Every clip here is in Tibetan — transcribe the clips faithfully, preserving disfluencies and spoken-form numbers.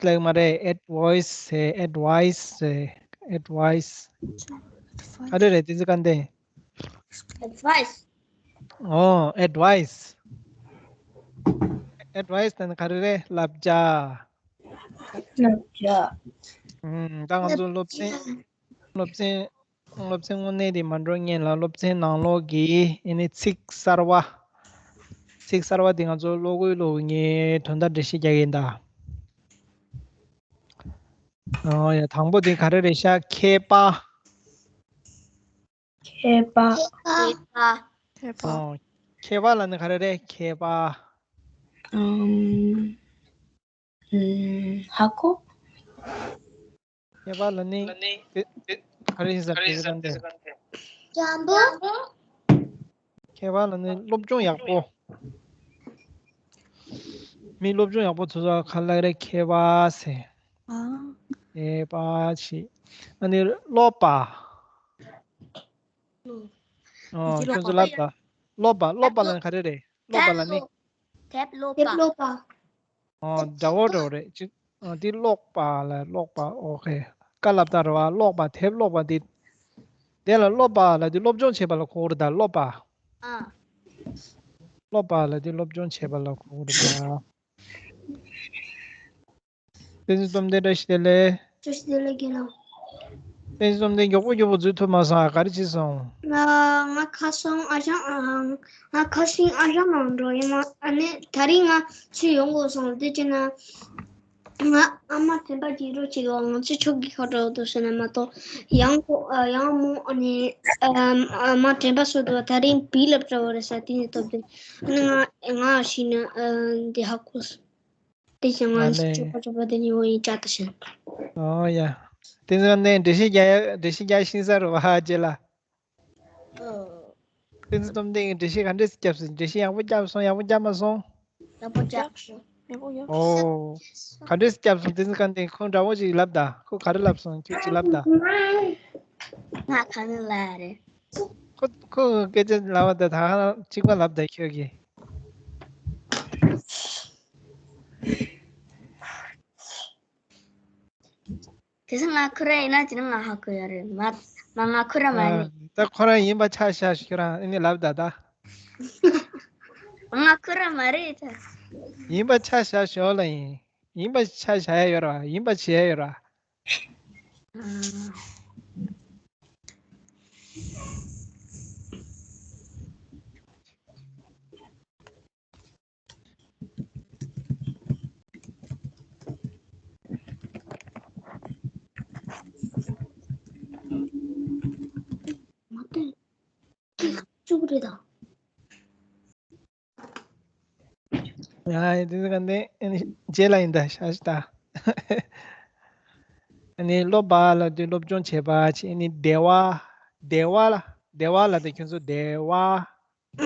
ལབ་མ་རེད། advice ཟེར། advice ཟེར། advice ག་རེ་རེད། བསྟན་འཛིན་དཀར་ལྡན། advice ཨོ། advice advice ད་ནི་ག་རེ་རེད། བསླབ་བྱ། བསླབ་བྱ། ཨུམ། ད་ང་ཚོ་སློབ་ཚན། སློབ་ཚན། སློབ་ཚན་དངོས་གནས་དེ་མ་འགྲོ་སྔོན་ལ་སློབ་ཚན་ནང་ལོགས་ཀྱི་ཨེ་ནི་ཚིག་གསར་བ། ཚིག་གསར་བ་དེ་ང་ཚོ་ཀློག་དགོས་ཀློག་དགོས་ངས་དོན་དག་འགྲེལ་བཤད་རྒྱག་གི་ཡིན་ད། ཨོ་ཡ། དང་པོ་དེ་ག་རེ་རེད་ཤག་མཁས་པ། མཁས་པ། མཁས་པ། མཁས་པ། ཨོ། མཁས་པ་ལབ་ནི་ག་རེ་རེད། མཁས་པ། ཨམ། ཧ་གོ། མཁས་པ་ལབ་ནི་དེ་དེ་ག་རེ་ཡིན་ཟེར་དེ་ག་འདྲ། འཇམ་པོ། མཁས་པ་ལབ་ནི་སློབ་སྦྱོང་ཡག་པོ། མི་སློབ་སྦྱོང་ཡག་པོ་ཚོ་ཚོ་ག་ལ་རེ་མཁས་པ་ཟེར། ཨ། མཁས་པ་ཞིག་ཨ་ནི་ཀློག་པ། ཨོ། ཁྱོད་ཚོ་ལབ་ད། ཀློག་པ། ཀློག་པ་ལབ་ནི་ག་རེ་རེད། ཀློག་པ་ལབ་ནི། དེབ་ཀློག་པ། དེབ་ཀློག་པ། ཨོ། འདྲ་བོ་འདྲ་བོ་རེད་ཅིག་ཨོ། འདི་ཀློག་པ་ལ་ཀློག་པ། ཨོ་ཁེ། ཀ་ལབ་ད་རེད་བ། ཀློག་པ། དེབ་ཀློག་པ་འདི། དེ་ལ་ཀློག་པ་ལབ་དུས་སློབ་སྦྱོང་བྱེད་པ་ལ་གོ་གི་རེད་ད། ཀློག་པ། ཨ། ཀློག་པ་ལབ་དུས་སློབ་སྦྱོང་བྱེད་པ་ལ་གོ་གི་རེད་ད། བསྟན་འཛིན་བཅོམ་ལྡན་བཀྲ་ཤིས་བདེ་ལེགས། བཀྲ་ཤིས་བདེ་ལེགས་རྒན་ལགས། བསྟན་འཛིན་བཅོམ་ལྡན་མགྱོགས་པོ་མགྱོགས་པོ་འཛུལ་ཐུབ་མ་སོང་། ཨ། ག་རེ་བྱས་སོང་། ང་ང་ཁ་སང་ཨ་ཞང་ཨ་ང་ཁ་སང་ཨ་ཞང་མ་འགྲོ་ཡིན་མ། ཨ་ནི་ད་རིང་ང་ཚུར་ཡོང་དགོས་སོང་། དེ་བྱས་ན་ང་ཨ་མ་དྲན་པ་བརྗེད་འགྲོ་བྱེད་དོ། ང་ཚོ་ཕྱོགས་ཀྱི་ཁ་འགྲོ་འདུག་ཟེར་ན་མ་གཏོགས་ཡང་ཁོ་ཨ་ཡང་མོ་ཨ་ནི་ཨ་ཨ་མ་དྲན་པ་གསོས་འདུག་ད་རིང་བི་ལབ་འདྲ་བོ་རེད་ས། དེ་ནས་སྟབས་བདེ། ཨ་ནི་ང་ང་ཤི་ན་ཨ་འདི་ཧ་གོ་སོང་། དེ་བཞིན་ང་ཨ་ལས། ཅོག་པ་ཅོག་པ་དེ་ནི་འོ་ཡིན་ཅག་ད་བཞིན། ཨོ་ཡ། དེ་ཚོ་ནས་འགྲེལ་བཤད་རྒྱག་ཡ། འགྲེལ་བཤད་རྒྱག་ཤེས་ས་རུ་བ་ཧ་ཅེ་ལ། ཨོ། དེ་ཚོ་སྟོབས་ལྡན་གྱི་འགྲེལ་བཤད་ག་འདྲས་སེ་རྒྱབ་སོང་། འགྲེལ་བཤད་ཡག་པོ་རྒྱབ་སོང་། ཡག་པོ་རྒྱབ་མ་སོང་། ཡག་པོ་རྒྱབ་སོང་། ཡག་པོ་རྒྱབ་སོང་། ཨོ། ག་འདྲས་སེ་རྒྱབ་སོང་། དེ་ཚོ་ག་འདྲས། ཁོང་འདྲ་བོ་ཅིག་ལབ་ད། ཁོ་ག་རེ་ལབ་སོང་། ཁྱོད་ཅིག་ལབ་ད། ང་ག་ནས་ལབ་རེད། ཁོ་ཁོ་སྐད་ཆ་ལབ་པ་དང་ད་གཅིག་པ་ལབ་ད་ཁྱོད་ཀྱིས། དེ་སང་ང་ཁོ་རང་ཡིན་ན་ཅི་ན་ང་ཧ་གོ་ཡ་རེད། མ་མ་ང་ཁོ་རང་མ་ཨ། ཡིན། ད་ཁོ་རང་ཡིན་པ་ཆ་བཞག་ཤོག་ཁྱོད་རང་ཨ་ནི་ལབ་ད་ད། ང་ཁོ་རང་མ་རེད་ད། ཡིན་པ་ཆ་བཞག་ཤོག་ལ་ཡིན། ཡིན་པ་ཆ་བཞག་ཡ་ཡོད་ར། ཡིན་པ་བྱེད་ཡ་ཡོད་ར། ཨ། མ་བསྟན། གཅིག་རེད་ད། ཡ་ཡ། དེ་ཚོ་ག་ནས་ཨ་ནི་རྗེས་ལ་ཡིན་ད། ཤ་ཤི་ད། ཨ་ནི་ཀློག་པ་ལབ་དུས་སློབ་སྦྱོང་བྱེད་པ་བྱས། ཨ་ནི་བདེ་བ། བདེ་བ་ལ། བདེ་བ་ལབ་དུས་ཁྱོད་ཚོ་བདེ་བ།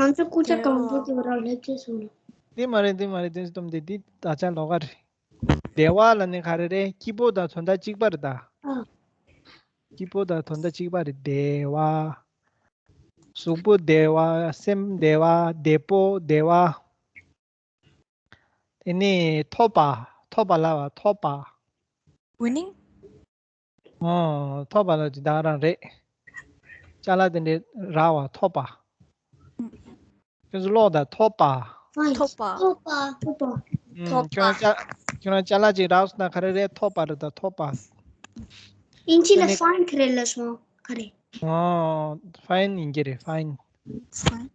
ང་ཚོ་སྐུ་ཚེ་གང་པོ་དེ་བར་ལ་སླེབས་ཚེ་སོང་། དེ་མ་རེད། དེ་མ་རེད། དེ་ཚོ་སྟོབས་ལྡན་དེ་ད་ཆ་ལོགས་ཀ་རེད། བདེ་བ་ལབ་ནི་ག་རེ་རེད། སྐྱིད་པོ་དང་དོན་དག་གཅིག་པ་རེད་ད། ཨ། སྐྱིད་པོ་དང་དོན་དག་གཅིག་པ་རེད། བདེ་བ། གཟུགས་པོ་བདེ་བ། སེམས་བདེ་བ། བདེ་པོ་བདེ་བ། དེ་ནས་ཐོབ་པ། ཐོབ་པ་ལབ་པ། ཐོབ་པ། Winning? ཨོ། ཐོབ་པ་ལབ་དུས་ད་ག་རང་རེད། ཅ་ལག་དེ་འདྲའི་རག་པ། ཐོབ་པ། ཁྱོད་ཚོ་ཀློག་དང་། ཐོབ་པ། Fine. ཐོབ་པ། ཐོབ་པ། ཐོབ་པ། ཨུམ། ཐོབ་པ། ཁྱོད་རང་ཅ་ཁྱོད་རང་ཅ་ལག་ཅིག་རག་སོང་ན་ག་རེ་རེད། ཐོབ་པ་རེད་ད། ཐོབ་པ། ཨིན་ཇི་ལ་ཨ་ནི་fine ག་རེ་ལབ་སོང་། ག་རེ། ཨོ། Fine ཡིན་གྱི་རེད། Fine། Fine།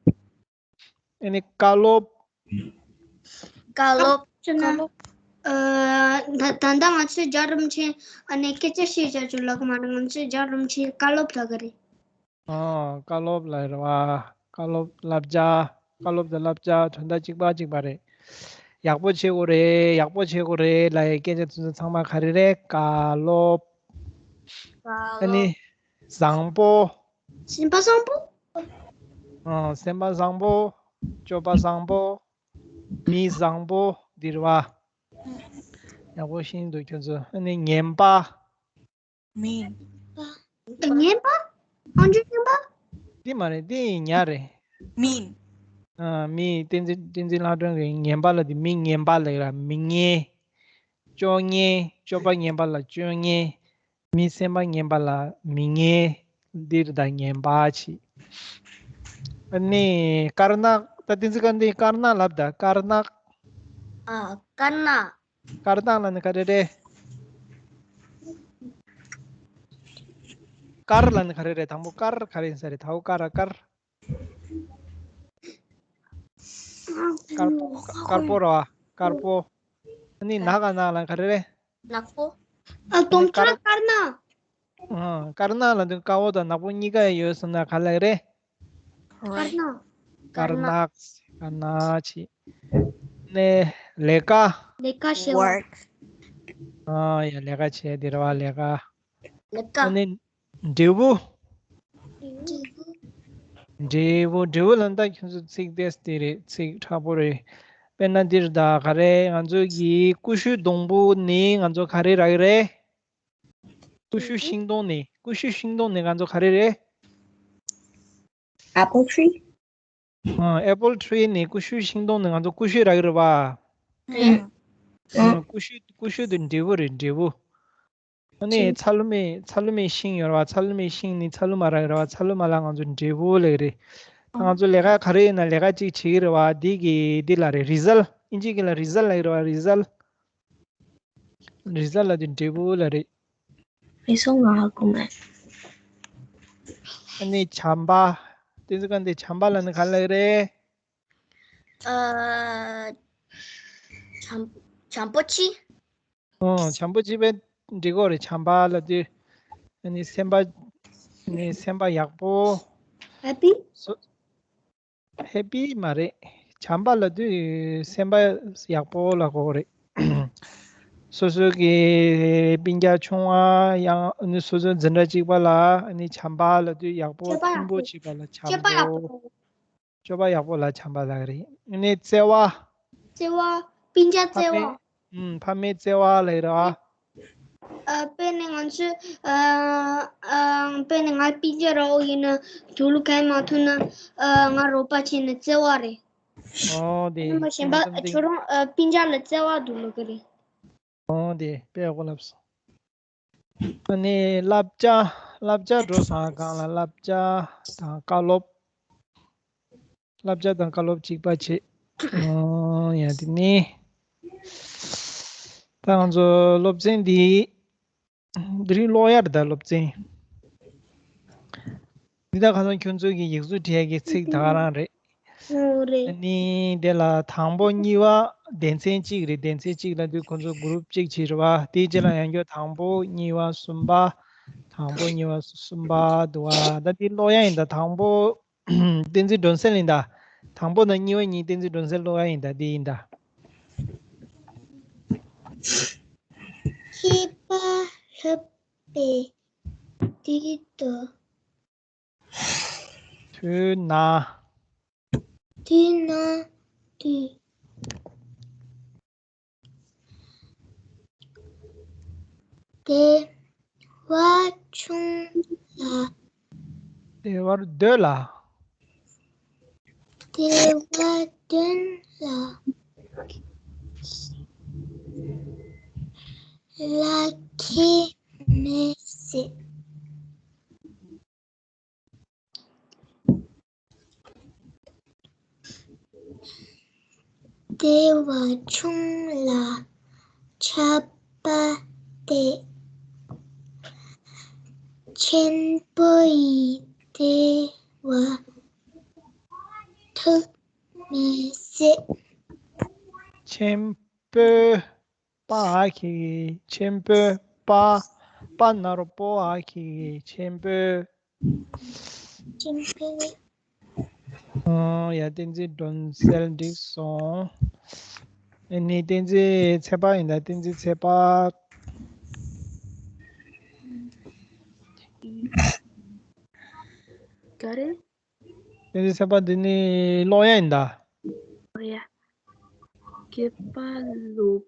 ཨ་ནི་བཀའ་སློབ། བཀའ་སློབ། ཅི་ན། བཀའ་སློབ། ཨ། ད་ད་ལྟ་ང་ཚོས་རྒྱལ་རིམ་ཆེན་ཨ་ནི་སྐད་ཆ་བཤད་བྱ་ཆུ་ལག་མ་ང་ཚོས་རྒྱལ་རིམ་ཆེན་བཀའ་སློབ་ལབ་གི་རེད། ཨ། བཀའ་སློབ་ལབ་རེད་བ། བཀའ་སློབ་བསླབ་བྱ། བཀའ་སློབ་དང་བསླབ་བྱ་དོན་དག་གཅིག་པ་གཅིག་པ་རེད། ཡག་པོ་བྱེད་དགོས་རེད། ཡག་པོ་བྱེད་དགོས་རེད་ལབ་ཡའི་སྐད་ཆ་དེ་ཚོ་ཚང་མ་ག་རེ་རེད། བཀའ་སློབ། བཀའ་སློབ། ཨ་ནི་བཟང་པོ། སེམས་པ་བཟང་པོ། ཨ། སེམས་པ་བཟང་པོ། སྤྱོད་པ་བཟང་པོ། མི་བཟང་པོ་འདི་རེད་བ། ཡག་པོ་ཤེས་འདུག་ཁྱོད་ཚོ། ཨ་ནི་ངན་པ། Mean། ངན་པ། ཨང་ཅོ་ངན་པ། འདི་མ་རེད། འདི་ཉ་རེད། Mean། ཨ། མི། བསྟན་འཛིན་བསྟན་འཛིན་ལྷ་སྒྲོན་གྱིས་ངན་པ་ལབ་དུས་མི་ངན་པ་ལབ་ར། མི་ངན། སྐྱོ་ངལ། སྐྱོ་པ་ངན་པ་ལ་སྐྱོ་ངལ། མི་སེམས་པ་ངན་པ་ལ་མི་ངན། འདིར་ད་ངན་པ་བྱེད། ཨ་ནི་དཀར་ནག་ད་བསྟན་འཛིན་དཀར་འདི་དཀར་ནག་ལབ་ད་དཀར་ནག་ཨ། དཀར་ནག་དཀར་ནག་ལ་ནི་ག་རེ་རེད། དཀར་ལ་ནི་ག་རེ་རེད། དང་པོ་དཀར་ག་རེ་ཡིན་ས་རེད། དའོ་དཀར་དཀར། དཀར་པོ་དཀར་པོ་ར་བ། དཀར་པོ། ཨ་ནི་ནག་ག་ནག་ལ་ག་རེ་རེད། ནག་པོ། ཨ། དོམ་ཁྲ་དཀར་ནག་ཨ། དཀར་ནག་ལ་དུ་དཀར་པོ་དང་ནག་པོ་གཉིས་ཀ་ཡོད་སོང་ན་ག་ལ་རེད། དཀར་ནག་དཀར་ནག་དཀར་ནག་ཆི། ནས་ལས་ཀ་ལས་ཀ་བྱེད་པ། Work. ཨ་ཡ་ལས་ཀ་བྱེད་དེ་ར་བ་ལས་ཀ་ལས་ཀ་ཨ་ནི་འབྲས་བུ། འབྲས་བུ། འབྲས་བུ་འབྲས་བུ་ལ་ད་ཁྱོད་ཚོ་ཚིག་ཏེས་དེ་རེད། ཚིག་མཁྲེགས་པོ་རེད། དཔེར་ན་འདིར་ད་ག་རེ་ང་ཚོ་གི་ཀུ་ཤུ་སྡོང་པོ་ནི་ང་ཚོ་ག་རེ་རག་གི་རེད། ཀུ་ཤུ་ཤིང་སྡོང་ནི་ཀུ་ཤུ་ཤིང་སྡོང་ནི་ང་ཚོ་ག་རེ་རེད། Apple tree. ཨ། Apple tree ནི་ཀུ་ཤུ་ཤིང་སྡོང་ནི་ང་ཚོ་ཀུ་ཤུ་རག་གི་རེད་བ། ཨ། ཀུ་ཤུ་ཀུ་ཤུ་དེ་འབྲས་བུ་རེད། འབྲས་བུ། ཨ་ནི་ཚ་ལུ་མའི་ཚ་ལུ་མའི་ཤིང་ཡོད་རེད་བ། ཚ་ལུ་མའི་ཤིང་ནི་ཚ་ལུ་མ་རག་གི་རེད་བ། ཚ་ལུ་མ་ལ་ང་ཚོ་འབྲས་བུ་ལབ་ཀྱི་རེད། ད་ང་ཚོ་ལས་ཀ་ག་རེ་ཡིན་ན་ལས་ཀ་གཅིག་བྱེད་ཀྱི་རེད་བ། འདི་གི་འདི་ལ་རེད། རི་ཛལ་ཨིན་ཇི་གི་ལ་རི་ཛལ་ལབ་ཀྱི་རེད་བ། རི་ཛལ། རི་ཛལ་ལ་དེ་འབྲས་བུ་ལ་རེད། རི་ཛལ་ང་ཧ་གོ་མེད། ཨ་ནི་བྱམས་པ། དེ་ཚོ་ག་འདི་བྱམས་པ་ལ་ནི་ག་ལ་རེད། ཨ། བྱམས་བྱམས་པོ་ཆེ། ཨོ། བྱམས་པོ་ཆེ་བས་འགྲིག་གོ་རེད། བྱམས་པ་ལ་དེ་ཨ་ནི་སེམས་པ་ནི་སེམས་པ་ཡག་པོ། Happy. སོ། ཧེ་པི་མ་རེད། བྱམས་པ་ལབ་དུས་སེམས་པ་ཡག་པོ་ལ་གོ་རེད། སོ་སོ་གི་སྤུན་ཀྱག་ཆུང་བ་ཡང་ནི་སོ་སོ་འཛིན་གྲྭ་གཅིག་པ་ལ་ནི་བྱམས་པ་ལབ་དུས་ཡག་པོ། སྤྱོད་པ་མཐུན་པོ་ཡག་པོ། བྱེད་པ་ལ་བྱམས་སྤྱོད་པ་ཡག་པོ། པོ། སྤྱོད་པ་ཡག་པོ་ལ་བྱམས་པ་ལབ་རེད། ནི་བརྩེ་བ། བརྩེ་བ། སྤུན་ཀྱག་བརྩེ་བ། ཕ་མའི་ཨུམ། ཕ་མའི་བརྩེ་བ་ལབ་ར། ཨ། དཔེར་ན་ང་ཚོས་ཨ་ཨ། དཔེར་ན་ང་སྤུན་ཀྱག་ར་བོ་ཡིན་ན་དུག་ལོག་གན་མ་ཐུག་ན་ཨ། ང་རོགས་པ་བྱས་ན་བརྩེ་བ་རེད། ཨོ་དེ་ཨ་ནི་མ་གཞན་པ་ཁྱོད་རང་ཨ། སྤུན་ཀྱག་ལ་བརྩེ་བ་འདུག་ལོ་གི་རེད། ཨོ་དེ་དཔེ་ཡག་པོ་ལབ་སོང་། ཨ་ནི་བསླབ་བྱ། བསླབ་བྱ་འགྲོ་སོང་ཨ། གང་ལ་བསླབ་བྱ་དང་བཀའ་སློབ། བསླབ་བྱ་དང་བཀའ་སློབ་གཅིག་པ་བྱེད། ཨོ་ཡ་དེ་ནི། ད་ང་ཚོ་སློབ་ཚན་འདི། འདི་རིང་ཀློག་ཡ་རེད་ད་སློབ་ཚན། འདི་ད་ཁ་སང་ཁྱོད་ཚོ་གི་ཡིག་གཟུགས་བྲིས་ཡ་གི་ཚིག་ད་ག་རང་རེད། ཨོ་རེད། ཨ་ནི་དེ་ལ་དང་པོ་གཉིས་པ་སྡེ་ཚན་གཅིག་རེད། སྡེ་ཚན་གཅིག་ལ་དུས་ཁོ་ཚོ་གུ་རུབ་གཅིག་བྱས་རེད་བ། དེའི་རྗེས་ལ་ཡང་བསྐྱར་དང་པོ་གཉིས་པ་གསུམ་པ། དང་པོ་གཉིས་པ་གསུམ་པ་འདུག་བ། ད་འདི་ཀློག་ཡ་ཡིན་ད། དང་པོ། བསྟན་འཛིན་སྒྲོན་གསལ་ཡིན་ད། དང་པོ་དང་གཉིས་པ་གཉིས་བསྟན་འཛིན་སྒྲོན་གསལ་ཀློག་ཡ་ཡིན་ད། འདི་ཡིན་ད། ཁྱད་པར་ལྷག་པའི་དུས་དང་། དུས་ན། དུས་ན་དུས། བདེ་བ་ཆུང་ལ། བདེ་བར་འདོད་ལ། བདེ་བ་འདོད་ལ། ལ་ཁད་མེད་ཟེར། བདེ་བ་ཆུང་ལ་ཆད་པ་དེ། ཆེན་པོ་ཡི་བདེ་བ་ཐོབ་མི་སྲིད། ཆེན་པོ། པ་ཨ་ཁི་གི་ཆེན་པོ། པ། པ་ན་རོ་པོ་ཨ་ཁི་གི་ཆེན་པོ། ཆེན་པོ། ཨོ་ཡ། བསྟན་འཛིན་སྒྲོན་གསལ་འགྲིག་སོང་། ཨ་ནི་བསྟན་འཛིན་ཚེ་དཔག་ཡིན་ད། བསྟན་འཛིན་ཚེ་དཔག་ག་རེ། བསྟན་འཛིན་ཚེ་དཔག་འདི་ནི་ཀློག་ཡ་ཡིན་ད། ཀློག་ཡ། ཁྱད་པར་ལྷག་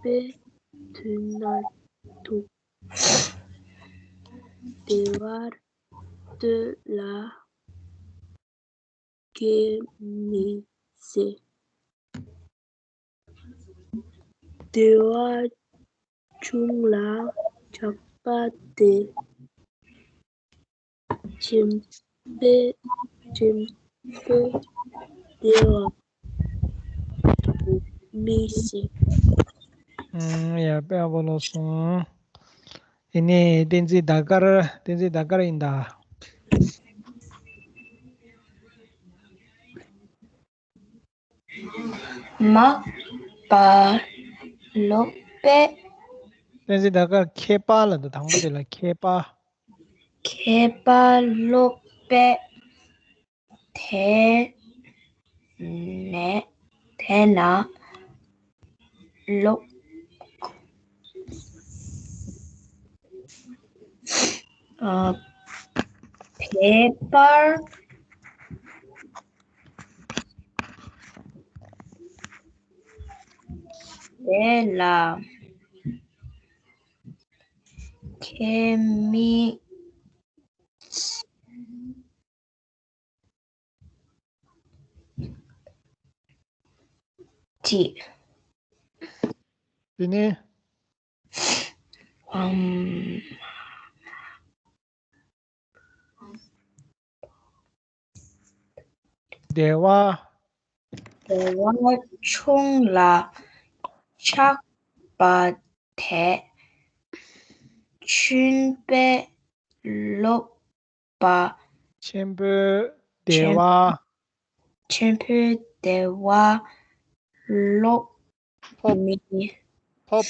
པའི་དུས་ན་དུས། བདེ་བར་འདོད་ལ་ཁད་མི་སྲིད། བདེ་བ་ཆུང་ལ་ཆགས་པ་དེ། ཆེན་པོའི་ཆེན་པོའི་བདེ་བ་མི་སྲིད། ཨང་། ཡ། དཔེ་ཡག་པོ་ཀློག་སོང་། དེ་ནས་བསྟན་འཛིན་ཟླ་དཀར། བསྟན་འཛིན་ཟླ་དཀར་ཡིན་ད། མ་པ་སློབ་དཔེ། བསྟན་འཛིན་ཟླ་དཀར་མཁས་པ་ལབ་འདུག་དང་པོ་དེ་ལ་མཁས་པ། མཁས་པ་སློབ་དཔེ་དེ་ནས་དེ་ན་སློབ། ཨ། བེ་པར་དེ་ལ་མཁལ་མའི་ཅིག་དེ་ནས། ཨམ། བདེ་བ། བདེ་བ་ཆུང་ལ་ཆགས་པ་དེ། ཆེན་པོའི་སློབ་པ། ཆེན་པོའི་བདེ་བ། ཆེན་པོའི་བདེ་བ་སློབ་ཐོབ། མི། ཐོབ།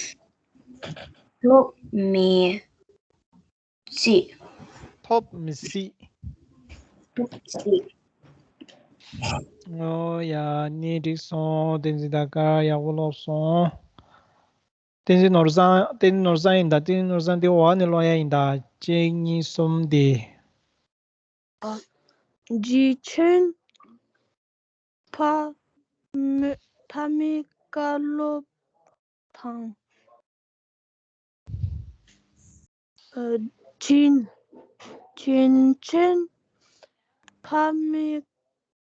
སློབ་མི་སྲིད། ཐོབ་མི་སྲིད། ཐོབ་སྲིད། ཨོ་ཡ། ནི་འགྲིག་སོང་། བསྟན་འཛིན་ཟླ་དཀར་ཡག་པོ་ཀློག་སོང་། བསྟན་འཛིན་ནོར་བཟང་། བསྟན་འཛིན་ནོར་བཟང་ཡིན་ད། བསྟན་འཛིན་ནོར་བཟང་དེ་འོག་ནས་ཀློག་ཡ་ཡིན་ད། གཅིག་གཉིས་གསུམ་དེ། ཨ། རྗེ་ཆེན་ཕ་མེས། ཕ་མེས་བཀའ་སློབ་དང་། ཨ། ཆེན། རྗེ་ཆེན་ཕ་མེས་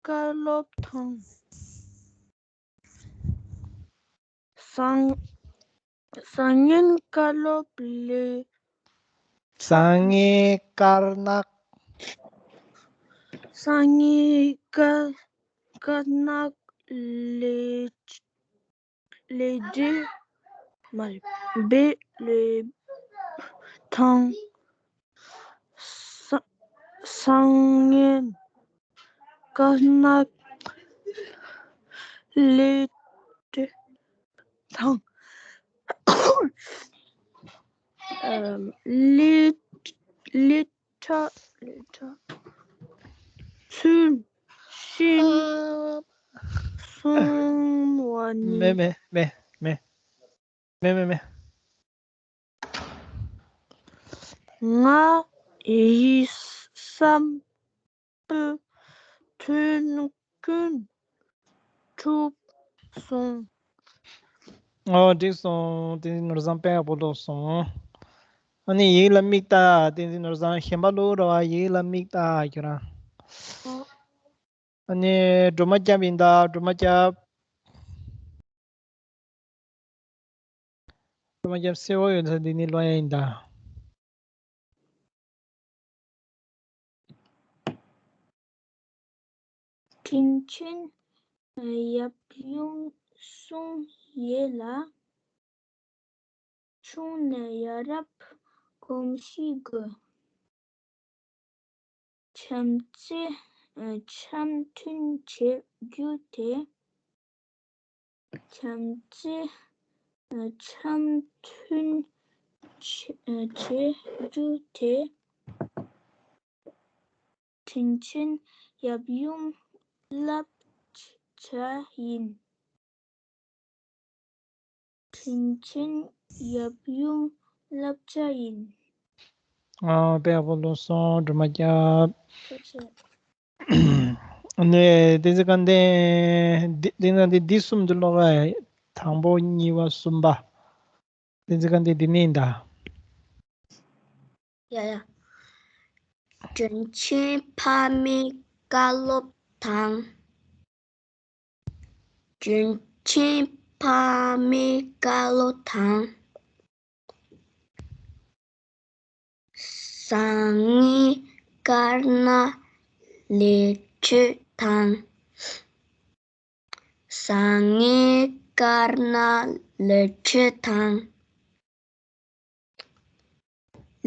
བཀའ་སློབ་དང་། བཟང་། བཟང་ངན་བཀའ་སློབ་ལས། བཟང་ངན་དཀར་ནག་བཟང་ངན་དཀར། དཀར་ནག་ལས། ལས་འབྲས་མ་རེད། འབྲས་ལས་དང་། བཟང་། བཟང་ངན་དཀར་ནག་ལས་འབྲས་དང་། ཨ། ལས། ལས། ཁྲ། ལས་ཁྲ། ཚུལ་བཞིན་གསུང་བ་ནི། མེ་མེ་མེ་མེ། མེ་མེ་མེ། ང་ཡི་བསམ་པའི་དོན་ཀུན་གྲུབ་སོང་། ཨོ། འགྲིག་སོང་། བསྟན་འཛིན་ནོར་བཟང་དཔེ་ཡག་པོ་ཀློག་སོང་། ཨ་ནི་ཡིག་ལ་མིག་ལྟ། བསྟན་འཛིན་ནོར་བཟང་གཞན་པ་ཀློག་རོགས། ཡིག་ལ་མིག་ལྟ་ཁྱོད་རང་། ཨོ། ཨ་ནི་སྒྲོལ་མ་སྐྱབས་ཡིན་ད། སྒྲོལ་མ་སྐྱབས། སྒྲོལ་མ་སྐྱབས་གསལ་བོ་ཡོད་ས་འདི་ནི་ཀློག་ཡ་ཡིན་ད། དྲིན་ཆེན་ཡབ་ཡུམ་གསུང་ཡས་ལ། ཆུང་ནས་ཡ་རབས་གོམས་གཤིས་དགོས། བྱམས་བརྩེ། འཆམ་མཐུན་བྱེད་རྒྱུ་དེ། བྱམས་བརྩེ། འཆམ་མཐུན་བྱེད་རྒྱུ་དེ། དྲིན་ཆེན་ཡབ་ཡུམ་བསླབ་བྱ་ཡིན། དྲིན་ཆེན་ཡབ་ཡུམ་བསླབ་བྱ་ཡིན། ཨ། དཔེ་ཡག་པོ་ཀློག་སོང་། སྒྲོལ་མ་སྐྱབས། ཐུགས་རྗེ་ཆེ། ནས་བསྟན་འཛིན་དཀར་ལྡན། འདི་བསྟན་འཛིན་དཀར་ལྡན་འདི་གསུམ་འདི་ཀློག་ག། དང་པོ་གཉིས་པ་གསུམ་པ། བསྟན་འཛིན་དཀར་ལྡན་འདི་ནས་ཡིན་ད། ཡ་ཡ། དྲིན་ཆེན་ཕ་མའི་བཀའ་སློབ་དང་། དྲིན་ཆེན་ཕ་མའི་ བཀའ་སློབ་དང་། བཟང་ངན་དཀར་ནག་ལེགས་བཅོས་དང་། བཟང་ངན་དཀར་ནག་ལེགས་བཅོས་དང་།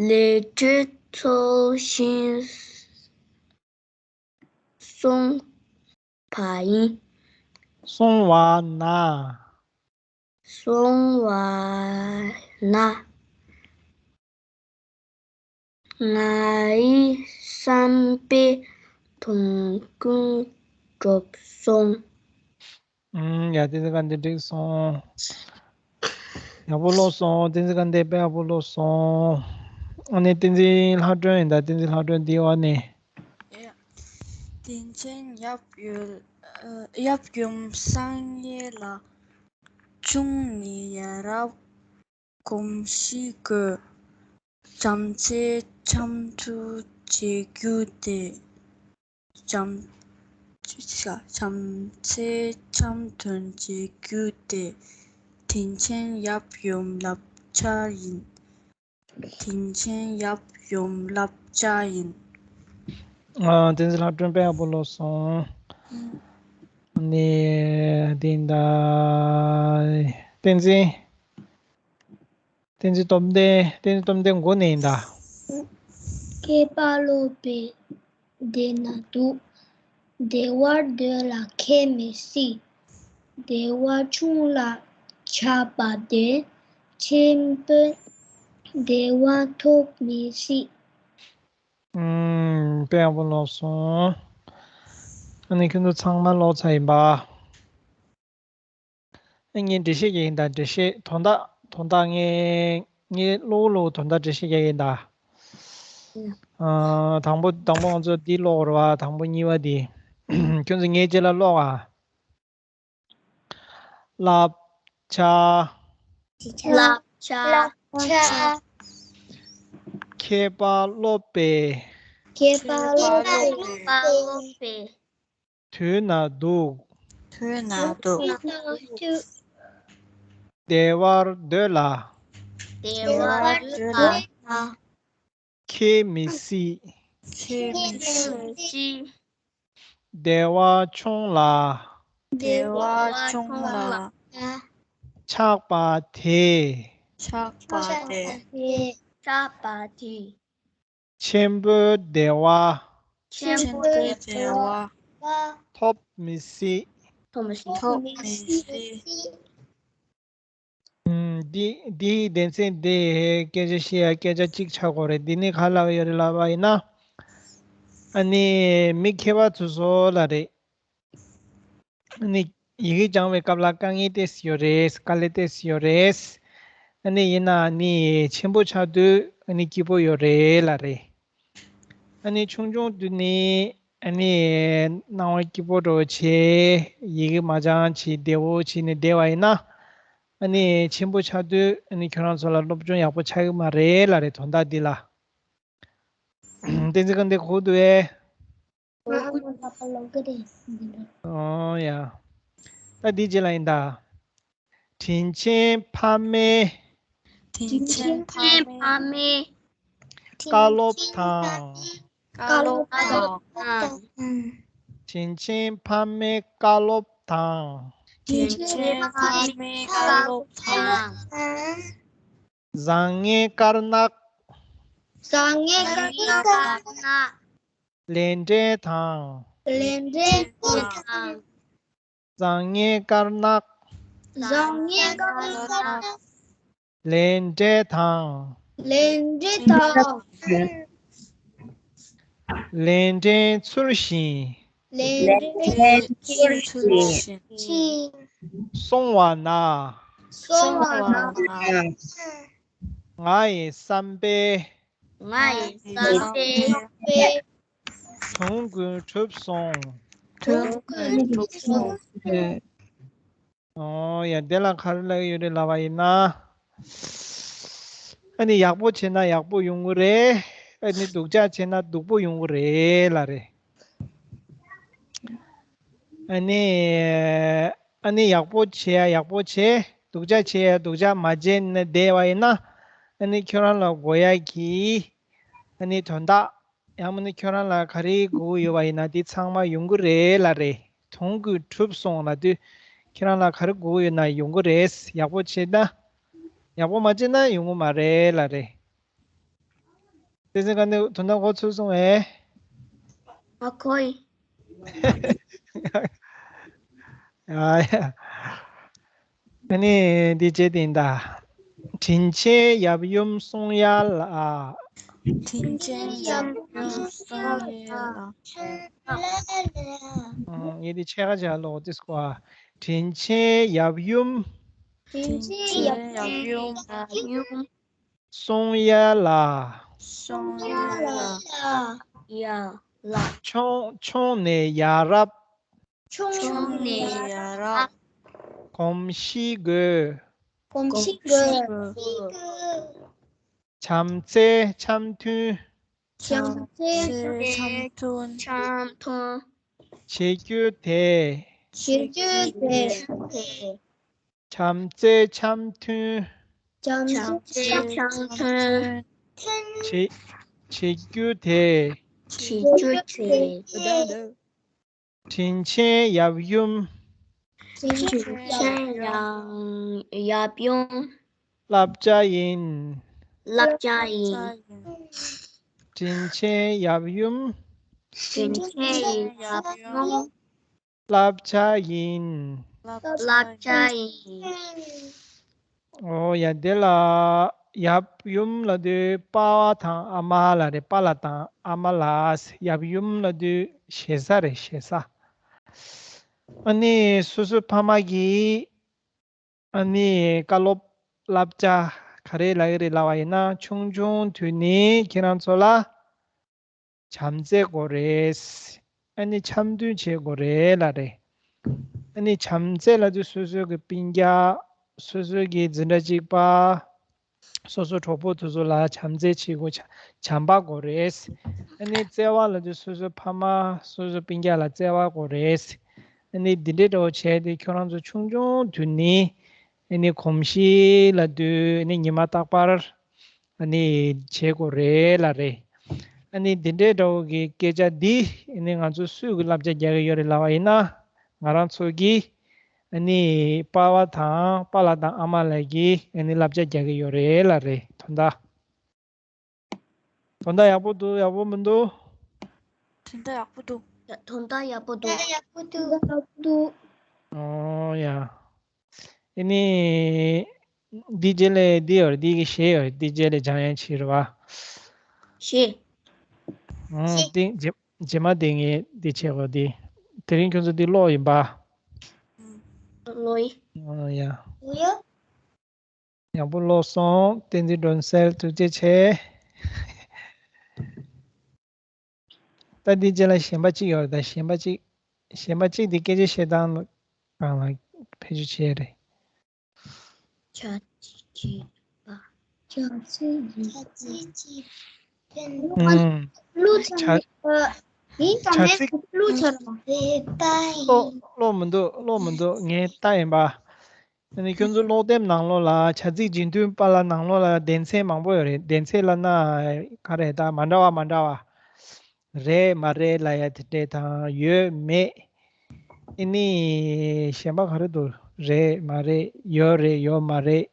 ལེགས་བཅོས་ཚུལ་བཞིན་སོང་བ་ཡིན། སོང་བ་ན། སོང་བ་ན། ང་ཡི་བསམ་པའི་དོན་ཀུན་འགྲུབ་སོང་། ཨུམ། ཡ། བསྟན་འཛིན་དགའ་ལྡན་འགྲིག་སོང་། ཡག་པོ་ཀློག་སོང་། བསྟན་འཛིན་དགའ་ལྡན་དཔེ་ཡག་པོ་ཀློག་སོང་། ཨ་ནི་བསྟན་འཛིན་ལྷ་སྒྲོན་ཡིན་ད། བསྟན་འཛིན་ལྷ་སྒྲོན་འདི་བ་ནི། དྲིན་ཆེན་ཡབ་ཡུམ། ཡབ་ཡུམ་སངས་རྒྱས་ལ། ཆུང་ནས་ཡ་རབས་གོམས་གཤིས་ཀྱི་བྱམས་བརྩེ་འཆམ་མཐུན་བྱེད་རྒྱུ་དེ། བྱམས། བྱམས་བརྩེ་འཆམ་མཐུན་བྱེད་རྒྱུ་དེ། དྲིན་ཆེན་ཡབ་ཡུམ་བསླབ་བྱ་ཡིན། དྲིན་ཆེན་ཡབ་ཡུམ་བསླབ་བྱ་ཡིན། ཨ། བསྟན་འཛིན་ལྷ་སྒྲོན་དཔེ་ཡག་པོ་ཀློག་སོང་། ནི། དེ་འདྲ། བསྟན་འཛིན། བསྟན་འཛིན་སྟོབས་ལྡན། བསྟན་འཛིན་སྟོབས་ལྡན་མགོ་ནས་ཡིན་ད། མཁས་པ་སློབ་པའི་སྡེ་ན་འདུག། བདེ་བར་སྡོད་ལ་ཁྱད་མི་སྲིད། བདེ་བ་ཆུང་ལ་ཆགས་པ་དེ། ཆེན་པོའི་བདེ་བ་ཐོབ་མི་སྲིད། ཨུམ། དཔེ་ཡག་པོ་ཀློག་སོང་། ཨ་ནི་ཁྱོད་ཚོ་ཚང་མ་ཀློག་ཚར་ཡིན་པ། ཨ། ངས་འགྲེལ་བཤད་རྒྱག་གི་ཡིན་ད། འགྲེལ་བཤད་དོན་དག་དོན་དག་ངས་ངས་ཀློག་ཀློག་དོན་དག་འགྲེལ་བཤད་རྒྱག་གི་ཡིན་ད། ཨ། དང་པོ་དང་པོ་ང་ཚོ་འདི་ཀློག་རེད་བ། དང་པོ་གཉིས་པ་འདི། ཁྱོད་ཚོ་ངའི་རྗེས་ལ་ཀློག་ཨ། བསླབ་བྱ། བསླབ་བྱ། བསླབ་བྱ། མཁས་པ་སློབ་པའི། མཁས་པ་སློབ་པའི། དུས་ན་འདུག། དུས་ན་འདུག། བདེ་བར་སྡོད་ལ། བདེ་བར་སྡོད་ལ། ཁྱད་མི་སྲིད། ཁྱད་མི་སྲིད། བདེ་བ་ཆུང་ལ། བདེ་བ་ཆུང་ལ། ཆགས་པ་དེ། ཆགས་པ་དེ། ཆགས་པ་དེ། ཆེན་པོའི་བདེ་བ། ཆེན་པོའི་བདེ་བ། ཐོབ་མི་སྲིད། ཐོབ་མི་སྲིད། ཐོབ་མི་སྲིད། ཨུམ། འདི་འདིའི་སྡེ་ཚན་འདི་སྐད་ཆ་བཤད་ཡ་སྐད་ཆ་གཅིག་ཆགས་དགོས་རེད། འདི་ནི་ག་ལབ་ཡོད་རེད་ལབ་པ་ཡིན་ན། ཨ་ནི་མི་མཁས་པ་ཚོ་སོ་ལ་རེད། ཨ་ནི་ཡི་གེ་སྦྱང་བའི་སྐབས་ལ་དཀའ་ངལ་ཏོག་ཙམ་ཡོད་རེད། དཀའ་ལས་ཏོག་ཙམ་ཡོད་རེད། ཨ་ནི་ཡིན་ན་ཨ་ནི་ཆེན་པོ་ཆགས་དུས་ཨ་ནི་སྐྱིད་པོ་ཡོད་རེད་ལབ་རེད། ཨ་ནི་ཆུང་ཆུང་དུས་ནས་ཨ་ནི་སྣང་བ་སྐྱིད་པོ་འདྲ་བོ་བྱས། ཡི་གེ་མ་སྦྱང་བྱས་བདེ་བོ་བྱས་ནས་བསྡད་པ་ཡིན་ན། ཨ་ནི་ཆེན་པོ་ཆགས་དུས་ཨ་ནི་ཁྱོད་རང་ཚོ་ལ་སློབ་སྦྱོང་ཡག་པོ་ཆགས་ཀྱི་མ་རེད་ལབ་རེད། དོན་དག་འདི་ལ། བསྟན་འཛིན་དགའ་ལྡན་གོ་འདུག་ཨེ། ང་ཨ་མ་པ་ལོག་གི་རེད། ཨོ་ཡ། ད་འདི་རྗེས་ལ་ཡིན་ད། དྲིན་ཆེན་ཕ་མའི། དྲིན་ཆེན་ཕ་མའི། བཀའ་སློབ་དང་། བཀའ་སློབ་དང་། དྲིན་ཆེན་ཕ་མའི་བཀའ་སློབ་དང་། དྲིན་ཆེན་ཕ་མའི་བཀའ་སློབ་དང་། བཟང་ངན་དཀར་ནག། བཟང་ངན་དཀར་ནག། ལས་འབྲས་དང་། ལས་འབྲས་དང་། བཟང་ངན་དཀར་ནག། བཟང་ངན་དཀར་ནག། ལས་འབྲས་དང་། ལས་འབྲས་དང་། ལས་འབྲས་ཚུལ་བཞིན། ལས་འབྲས་ཚུལ་བཞིན། སོང་བ་ན། སོང་བ་ན། ང་ཡི་བསམ་པའི། ང་ཡི་བསམ་པའི། དོན་ཀུན་གྲུབ་སོང་། དོན་ཀུན་གྲུབ་སོང་། ཨོ་ཡ། དེ་ལ་ག་རེ་ལབ་ཡོད་རེད་ལབ་པ་ཡིན་ན། ཨ་ནི་ཡག་པོ་བྱས་ན་ཡག་པོ་ཡོང་གི་རེད། ཨ་ནི་སྡུག་ཅག་བྱས་ན་སྡུག་པོ་ཡོང་གི་རེད་ལབ་རེད། ཨ་ནི་ཨ་ནི་ཡག་པོ་བྱས་ཡ་ཡག་པོ་བྱས། སྡུག་ཅག་བྱེད་ཡ་སྡུག་ཅག་མ་བྱས་ནས་བསྡད་པ་ཡིན་ན། ཨ་ནི་ཁྱོད་རང་ལ་དགོས་ཡ་གི་ཨ་ནི་དོན་དག་ཡང་མིན་ན་ཁྱོད་རང་ལ་ག་རེ་དགོས་ཀྱི་ཡོད་པ་ཡིན་ན་དེ་ཚང་མ་ཡོང་གི་རེད་ལབ་རེད། དོན་དག་གྲུབ་སོང་ལབ་དུས་ཁྱེད་རང་ལ་ག་རེ་དགོས་ཀྱི་ཡོད་ན་ཡོང་གི་རེད། ཡག་པོ་བྱས་ན། ཡག་པོ་མ་བྱས་ན་ཡོང་གི་མ་རེད་ལབ་རེད། བསྟན་འཛིན་དགའ་ལྡན་དོན་དག་གོ་ཚོད་སོང་ངས། ཨ་ཁོ་ཡིན། ཨ་ཡ། ཨ་ནི་འདི་བྱས་ཏེ་ཡིན་ད། དྲིན་ཆེན་ཡབ་ཡུམ་གསུང་ཡ་ལ། དྲིན་ཆེན་ཡབ་ཡུམ་གསུང་ཡ་ལ། ཨང་། ངས་འདི་ཕྱེད་ཀ་བྱས་ཀློག་ཏིས་གོ། དྲིན་ཆེན་ཡབ་ཡུམ། དྲིན་ཆེན་ཡབ་ཡུམ། གསུང་ཡ་ལ། གསུང་ཡ་ལ། ཡ་ལ། མཆོང་མཆོང་ནས་ཡ་རབས། མཆོང་ནས་ཡ་རབས། གོམས་གཤིས་དགོས། གོམས་གཤིས་དགོས། བྱམས་བརྩེ་འཆམ་མཐུན། བྱམས་བརྩེ་འཆམ་མཐུན། འཆམ་མཐུན། བྱེད་རྒྱུ་དེ། བྱེད་རྒྱུ་དེ། བྱམས་བརྩེ་འཆམ་མཐུན། བྱམས་བརྩེ་འཆམ་མཐུན། བྱེད་བྱེད་རྒྱུ་དེ། བྱེད་རྒྱུ་དེ། དྲིན་ཆེན་ཡབ་ཡུམ། དྲིན་ཆེན་ཡབ་ཡུམ། བསླབ་བྱ་ཡིན། བསླབ་བྱ་ཡིན། དྲིན་ཆེན་ཡབ་ཡུམ། དྲིན་ཆེན་ཡབ་ཡུམ། བསླབ་བྱ་ཡིན། བསླབ་བྱ་ཡིན། ཨོ་ཡ། དེ་ལ་ཡབ་ཡུམ་ལབ་དུས་པ་དང་ཨ་མ་ལ་རེད། པཱ་ལགས་དང་ཨ་མ་ལགས། ཡབ་ཡུམ་ལབ་དུས་ཞེ་ས་རེད། ཞེ་ས། ཨ་ནི་སོ་སོའི་ཕ་མ་གིས་ཨ་ནི་བཀའ་སློབ་བསླབ་བྱ་ག་རེ་ལབ་ཀྱི་རེད་ལབ་པ་ཡིན་ན། ཆུང་ཆུང་དུས་ནས་ཁྱེད་རང་ཚོ་ལ་བྱམས་བརྩེ་དགོས་རེད། ཨ་ནི་འཆམ་མཐུན་བྱེད་དགོས་རེད་ལབ་རེད། ཨ་ནི་བྱམས་བརྩེ་ལབ་དུས་སོ་སོ་གི་སྤུན་ཀྱག་སོ་སོ་གི་འཛིན་གྲྭ་གཅིག་པ། སོ་སོ་གྲོགས་པོ་དེ་ཚོ་ལ་བྱམས་བརྩེ་བྱེད་དགོས། བྱམས་པ་དགོས་རེད། ཨ་ནི་བརྩེ་བ་ལབ་དུས་སོ་སོ་ཕ་མ་སོ་སོ་སྤུན་ཀྱག་ལ་བརྩེ་བ་དགོས་རེད། ཨ་ནི་འདི་འདྲའི་འདྲ་བོ་བྱས་ཏེ་ཁྱོད་རང་ཚོ་ཆུང་ཆུང་དུས་ནས་ཨ་ནི་གོམས་གཤིས་ལབ་དུས་ཨ་ནི་ཉི་མ་རྟག་པར་ཨ་ནི་བྱེད་དགོས་རེད་ལབ་རེད། ཨ་ནི་འདི་འདྲའི་འདྲ་བོ་གི་སྐད་ཆ་འདི་ཨ་ནི་ང་ཚོ་སུས་གི་བསླབ་བྱ་རྒྱག་གི་ཡོད་རེད་ལབ་པ་ཡིན་ན། ང་རང་ཚོ་གི་ཨ་ནི་པཱ་ལགས་དང་པཱ་ལགས་དང་ཨ་མ་ལགས་ཀྱིས་ཨ་ནི་བསླབ་བྱ་རྒྱག་གི་ཡོད་རེད་ལབ་རེད། དོན་དག་དོན་དག་ཡག་པོ་འདུག་ཡག་པོ་མི་འདུག་དོན་དག་ཡག་པོ་འདུག་དོན་དག་ཡག་པོ་འདུག་ཡག་པོ་འདུག་ཨོ་ཡ། ཨ་ནི་འདི་རྗེས་ལས་འདི་ཡོད་རེད། འདི་གི་གཞས་ཡོད་རེད། འདི་རྗེས་ལས་སྦྱང་ཡ་བྱེད་རེད་བ། གཞས། ཨོ། གཞས། འདི་རྗེས་རྗེས་མ་འདི་ངས་འདི་བྱེད་དགོས། འདི་དེ་རིང་ཁྱོད་ཚོ་འདི་ཀློག་ཡིན་པ། ཀློག་ཡིན། ཨོ་ཡ། ཡོ། ཡག་པོ་ཀློག་སོང་། བསྟན་འཛིན་སྒྲོན་གསལ་ཐུགས་རྗེ་ཆེ། ད་འདི་རྗེས་ལ་གཞན་པ་གཅིག་ཡོད་རེད། ད་གཞན་པ་གཅིག་གཞན་པ་གཅིག་འདི་སྐད་ཆ་བཤད་སྟངས་སྒང་ལ་བེད་སྤྱོད་བྱས་རེད། བྱ་ཚིག་བྱེད་པ། བྱ་ཚིག་བྱ་ཚིག་བྱེད་ཨུམ། གླུ་བྱ་བྱ་ཡིན་དང་མེད་ཚིག་གླུ་བྱ་རོགས། ཀློག་ཀློག་མི་འདུག་ཀློག་མི་འདུག་ངས་ལྟ་ཡིན་པ། ཨ་ནི་ཁྱོད་ཚོ་ཀློག་དེབ་ནང་ལོགས་ལ་བྱ་ཚིག་རྗེས་མཐུན་པ་ལ་ནང་ལོགས་ལ་སྡེ་ཚན་མང་པོ་ཡོད་རེད། སྡེ་ཚན་ལབ་ན་ག་རེ་ད་མ་འདྲ་བ་མ་འདྲ་བ། རེད་མ་རེད་ལབ་ཡ་དེ་འདྲས་དང་ཡོད་མེད། ཨ་ནི་གཞན་པ་ག་རེ་འདུག་རེད་མ་རེད། ཡོད་རེད་ཡོད་མ་རེད།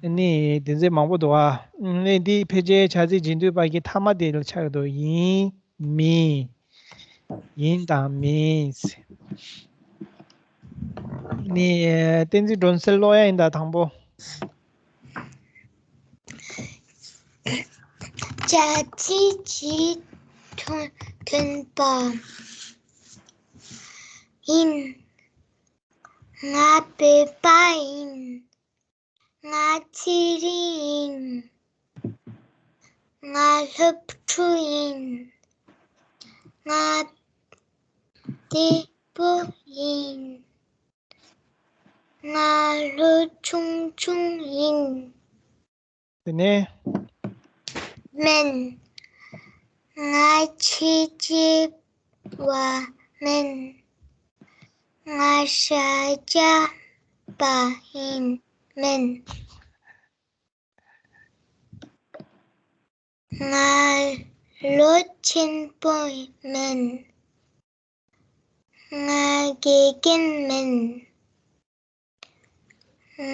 ཨ་ནི་དེ་ཚོ་མང་པོ་འདུག་ཨ་ནི་འདི་ཕལ་ཆེར་བྱ་ཚིག་རྗེས་མཐུན་པ་གི་མཐའ་མ་དེ་ལ་ཆགས་འདུག་ཡིན། མིན། ཡིན་དང་མིན། ནི་བསྟན་འཛིན་སྒྲོན་གསལ་ཀློག་ཡ་ཡིན་ད་དང་པོ། བྱ་ཚིག་གི་མཐུན་མཐུན་པ། ཡིན། ང་བོད་པ་ཡིན། ང་ཚེ་རིང་ཡིན། ང་སློབ་ཕྲུག་ཡིན། ང་བདེ་པོ་ཡིན། ང་ལོ་ཆུང་ཆུང་ཡིན། དེ་ནས། མིན། ང་ཆེ་ཆེ་བ་མིན། ང་ཤ་ཆ་ པ་ཡིན་མིན། ང་ལོ་ཆེན་པོ་མིན། ང་དགེ་རྒན་མིན།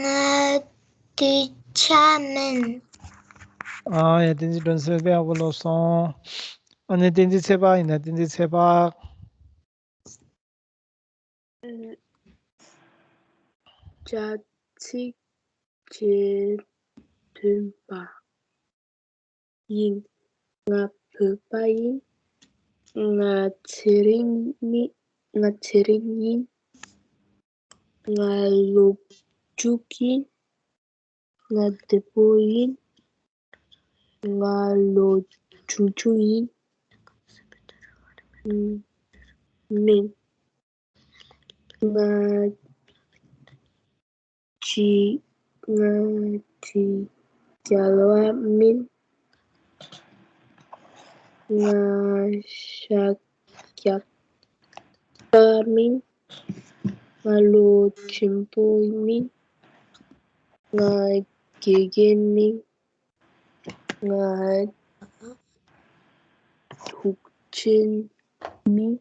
ང་རྒྱུ་ཆ་མིན། ཨ་ཡ། བསྟན་འཛིན་སྒྲོན་གསལ་དཔེ་ཡག་པོ་ལོ་སོང་། ཨ་ནི་བསྟན་འཛིན་ཚེ་དཔག་ཡིན་ད། བསྟན་འཛིན་ཚེ་དཔག་བྱ་ཚིག་རྗེས་མཐུན་པ། ཡིན། ང་བོད་པ་ཡིན། ང་ཚེ་རིང་ནི། ང་ཚེ་རིང་ཡིན། ང་སློབ་ཕྲུག་ཡིན། ང་བདེ་པོ་ཡིན། ང་ལོ་ཆུང་ཆུང་ཡིན། མིན། ང་ཅི། ང་ཅི་རྒྱལ་བ་མིན། ང་ཤ་རྒྱགས་པ་མིན། ང་ལོ་ཆེན་པོ་མིན། ང་དགེ་རྒན་མིན། ང་ཐུགས་ཆེན་མིན།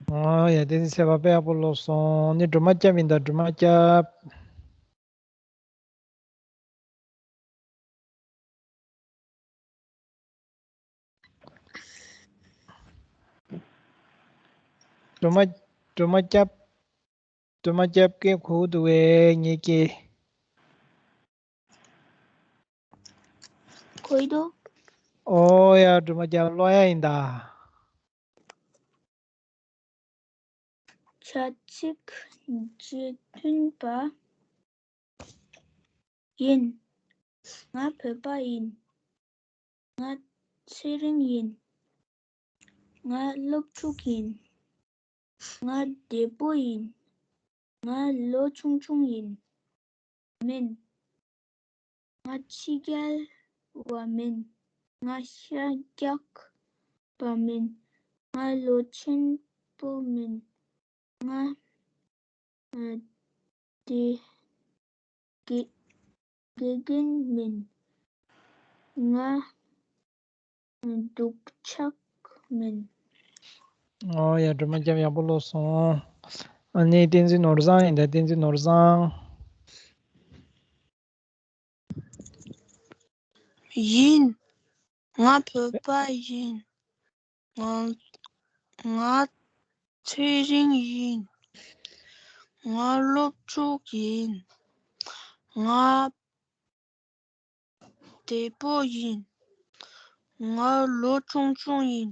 ཨོ་ཡ། བསྟན་འཛིན་ཚེ་དཔག་དཔེ་ཡག་པོ་ལོ་སོང་། ནི་སྒྲོལ་མ་སྐྱབས་ཡིན་ད། སྒྲོལ་མ་སྐྱབས། སྒྲོལ་མ། སྒྲོལ་མ་སྐྱབས། སྒྲོལ་མ་སྐྱབས། སྐད་གོ་གི་འདུག་གས། ངའི་སྐད། གོ་གི་འདུག་ཨོ་ཡ། སྒྲོལ་མ་སྐྱབས་ཀློག་ཡ་ཡིན་ད། བྱ་ཚིག་རྗེས་མཐུན་པ། ཡིན། ང་བོད་པ་ཡིན། ང་ཚེ་རིང་ཡིན། ང་སློབ་ཕྲུག་ཡིན། ང་བདེ་པོ་ཡིན། ང་ལོ་ཆུང་ཆུང་ཡིན། མིན། ང་ཕྱི་རྒྱལ་བ་མིན། ང་ཤ་རྒྱགས་པ་མིན། ང་ལོ་ཆེན་པོ་མིན། ང་ཨ། དེ་དགེ་དགེ་རྒན་མིན། ང་སྡུག་ཅག་མིན། ཨོ་ཡ། སྒྲོལ་མ་སྐྱབས་ཡག་པོ་ཀློག་སོང་། ཨ་ནི་བསྟན་འཛིན་ནོར་བཟང་ཡིན་ད། བསྟན་འཛིན་ནོར་བཟང་། ཡིན། ང་བོད་པ་ཡིན། ང་ང་ཚེ་རིང་ཡིན། ང་སློབ་ཕྲུག་ཡིན། ང་བདེ་པོ་ཡིན། ང་ལོ་ཆུང་ཆུང་ཡིན།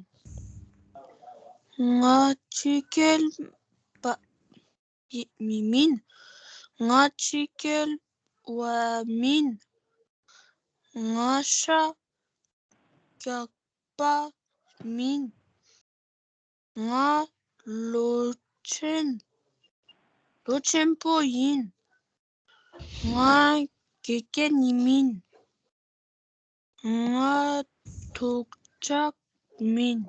ང་ཕྱི་རྒྱལ་བ་ཡི་མི་མིན། ང་ཕྱི་རྒྱལ་བ་མིན། ང་ཤ་རྒྱགས་པ་མིན། ང་ལོ་ཆེན་ལོ་ཆེན་པོ་ཡིན། ང་དགེ་རྒན་ཡིན་མིན། ང་སྡུག་ཅག་མིན།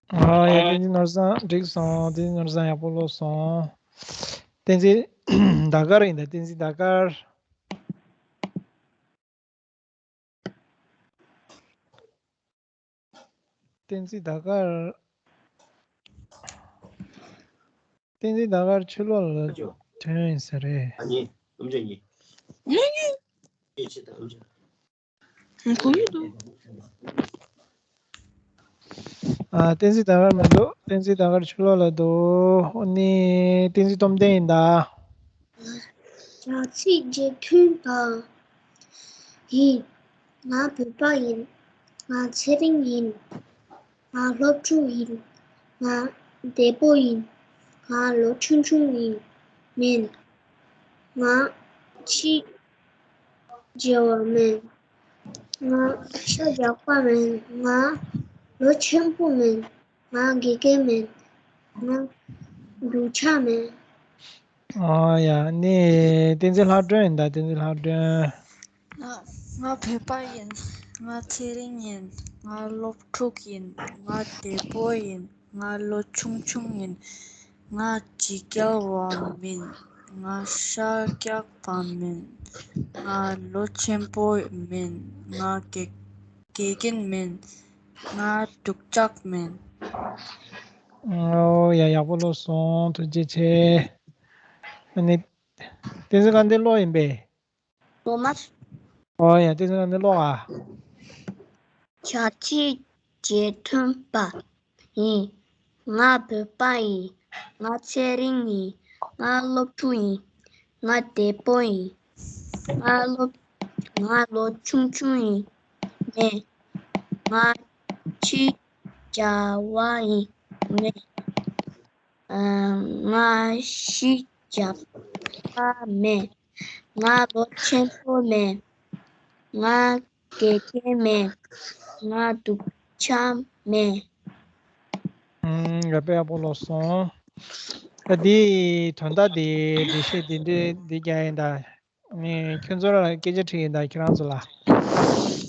ཨ་ཡ། བསྟན་འཛིན་ནོར་བཟང་འགྲིག་སོང་། བསྟན་འཛིན་ནོར་བཟང་ཡག་པོ་ཀློག་སོང་། བསྟན་འཛིན་ཟླ་དཀར་ཡིན་ད། བསྟན་འཛིན་ཟླ་དཀར། བསྟན་འཛིན་ཟླ་དཀར། བསྟན་འཛིན་ཟླ་དཀར་ཕྱི་ལོགས་ལ་ཐོན་ཡིན་ས་རེད། ཨ་ནི་ཨམ་ཅོག་གཉིས། ཨ་ནི་སྐད་ཆ་དང་ཨམ་ཅོག་གོ་གི་འདུག་ཨ། བསྟན་འཛིན་ཟླ་དཀར་མི་འདུག་བསྟན་འཛིན་ཟླ་དཀར་ཕྱི་ལོགས་ལ་འདུག་ཨ་ནི་བསྟན་འཛིན་སྟོབས་ལྡན་ཡིན་ད། བྱ་ཚིག་རྗེས་མཐུན་པ། ཡིན། ང་བོད་པ་ཡིན། ང་ཚེ་རིང་ཡིན། ང་སློབ་ཕྲུག་ཡིན། ང་བདེ་པོ་ཡིན། ང་ལོ་ཆུང་ཆུང་ཡིན། མིན། ང་ཕྱི་རྒྱལ་བ་མིན། ང་ཤ་རྒྱགས་པ་མིན། ང་ལོ་ཆེན་པོ་མིན། ང་དགེ་རྒན་མིན། ང་རྒྱུ་ཆ་མིན། ཨ་ཡ། ནི་བསྟན་འཛིན་ལྷ་སྒྲོན་ཡིན་ད། བསྟན་འཛིན་ལྷ་སྒྲོན། ང་ང་བོད་པ་ཡིན། ང་ཚེ་རིང་ཡིན། ང་སློབ་ཕྲུག་ཡིན། ང་བདེ་པོ་ཡིན། ང་ལོ་ཆུང་ཆུང་ཡིན། ང་ཕྱི་རྒྱལ་བ་མིན། ང་ཤར་རྒྱག་པ་མིན། ང་ལོ་ཆེན་པོ་མིན། ང་དགེ་དགེ་རྒན་མིན། ང་སྡུག་ཅག་མིན། ཨོ་ཡ། ཡག་པོ་ཀློག་སོང་། ཐུགས་རྗེ་ཆེ། ཨ་ནི། བསྟན་འཛིན་དགའ་ལྡན་ཀློག་ཡིན་པས། ཀློག་མ། ཨོ་ཡ། བསྟན་འཛིན་དགའ་ལྡན་ཀློག་ཨ། བྱ་ཚིག་བརྗེ་མཐུན་པ་ཡིན། ང་བོད་པ་ཡིན། ང་ཚེ་རིང་ཡིན། ང་སློབ་ཕྲུག་ཡིན། ང་བདེ་པོ་ཡིན། ང་སློབ། ང་ལོ་ཆུང་ཆུང་ཡིན། མེད། ང་ཕྱི་རྒྱལ་བ་ཡིན། མེད། ཨ། ང་ཕྱི་རྒྱལ་བ་མེད། ང་ལོ་ཆེན་པོ་མེད། ང་དགེ་རྒན་མེད། ང་སྡུག་ཅག་མེད། ཨུམ། དགའ་པོ་ཡག་པོ་ཀློག་སོང་། ད་འདི་དོན་དག་འདི་འགྲེལ་བཤད་འདི་འདྲའི་འདི་རྒྱག་ཡིན་ད། ཨ་ནི་ཁྱོད་ཚོ་ལ་སྐད་ཆ་དྲིས་ཡིན་ད། ཁྱེད་རང་ཚོ་ལ།